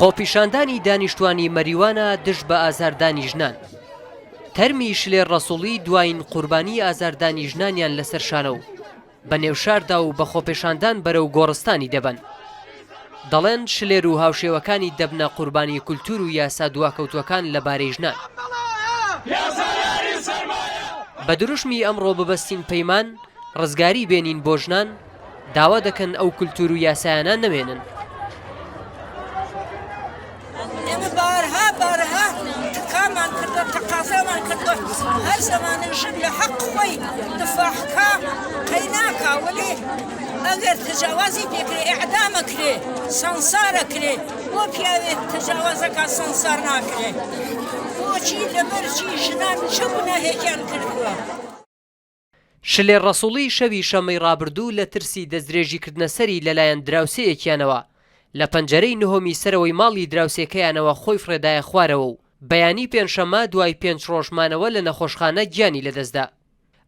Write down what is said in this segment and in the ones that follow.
خۆپیشاندانی دانیشتوانی مەریوانە دژ بە ئازاردانی ژنان. تەرمی شلێر ڕەسوڵی دوایین قوربانی ئازاردانی ژنانیان لەسەر شانە و بە نێوشاردا و بە خۆپێشاندان بەرەو گۆڕستانی دەبەن. دەڵێن شلێر و هاوشێوەکانی دەبنە قوربانی کولتوور و یاسا دواکەوتووەکان لەبارەی ژنان. بە دروشمی ئەمڕۆ ببەستین پەیمان، ڕزگاری بێنین بۆ ژنان، داوا دەکەن ئەو کولتوور و یاسایانە نەمێنن. ئێمە بارها بارها تکامان کردوە تەقازامان کردوە هەر زەمانە ژن لە حەق خۆی دفاع کا قەی ناکا وەلێ ئەگەر تەجاوازی پێکرێ ئیعدامە کرێ سەنسارە کرێ بۆ پیاوێ تەجاوازەکە سەنسار ناکرێ بۆچی لەبەر چی ژنان چ گوناهێکیان کردووە؟ شلێر ڕەسوڵی شەوی شەممەی ڕابردوو لە ترسی دەستدرێژیکردنە سەری لەلایەن دراوسێیەکیانەوە لە پەنجەرەی نهۆمی سەرەوەی ماڵی دراوسێکەیانەوە خۆی فڕێدایە خوارەوە و بەیانی پێنجشەممە دوای پێنج ڕۆژ مانەوە لە نەخۆشخانە گیانی لەدەستدا.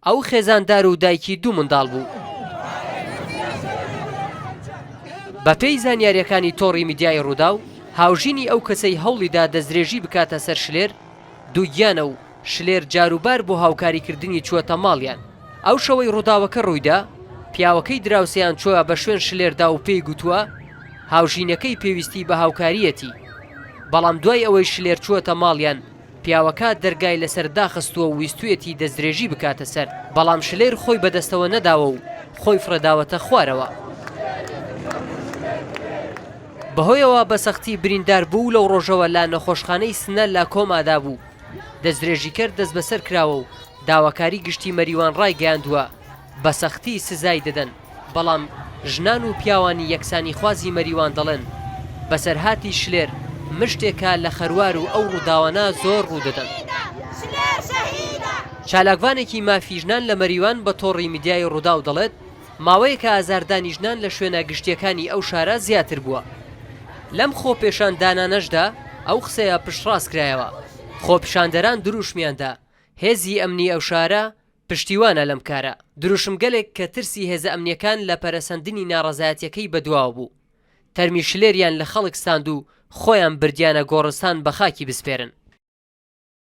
ئەو خێزاندار و دایکی دوو منداڵ بوو. بەپێی زانیارییەکانی تۆڕی میدیایی ڕووداو، هاوژینی ئەو کەسەی هەوڵیدا دەستدرێژی بکاتە سەر شلێر، دووگیانە و شلێر جاروبار بۆ هاوکاریکردنی چووەتە ماڵیان. ئەو شەوەی ڕووداوەکە ڕوویدا، پیاوەکەی دراوسێیان چووە بە شوێن شلێردا و پێی گوتووە، هاوژینەکەی پێویستی بە هاوکارییەتی. بەڵام دوای ئەوەی شلێر چووەتە ماڵیان، پیاوەکە دەرگای لەسەر داخستووە و ویستوویەتی دەستدرێژی بکاتە سەر، بەڵام شلێر خۆی بەدەستەوە نەداوە و خۆی فڕێداوەتە خوارەوە. بەهۆیەوە بە سەختی بریندار بوو و لەو ڕۆژەوە لە نەخۆشخانەی سنە لە کۆمادا بوو. دەستدرێژیکەر دەستبەسەر کراوە و داواکاری گشتی مەریوان ڕایگەیاندووە، بە سەختی سزای دەدەن، بەڵام ژنان و پیاوانی یەکسانیخوازی مەریوان دەڵێن، بەسەرهاتی شلێر مشتێکە لە خەروار و ئەو ڕووداوانە زۆر ڕوودەدەن. چالاکڤانێکی مافی ژنان لە مەریوان بە تۆڕی میدیایی ڕووداو دەڵێت، ماوەیەکە ئازاردانی ژنان لە شوێنە گشتییەکانی ئەو شارە زیاتر بووە. لەم خۆپێشاندانانەشدا ئەو قسەیە پشتڕاست کرایەوە. خۆپیشاندەران دروشمیان دا، هێزی ئەمنی ئەو شارە پشتیوانە لەم کارە. دروشمگەلێک کە ترسی هێزە ئەمنییەکان لە پەرەسەندنی ناڕەزایەتییەکەی بەدواوە بوو. تەرمی شلێریان لە خەڵک ستاند و خۆیان بردیانە گۆڕستان بە خاکی بسپێرن.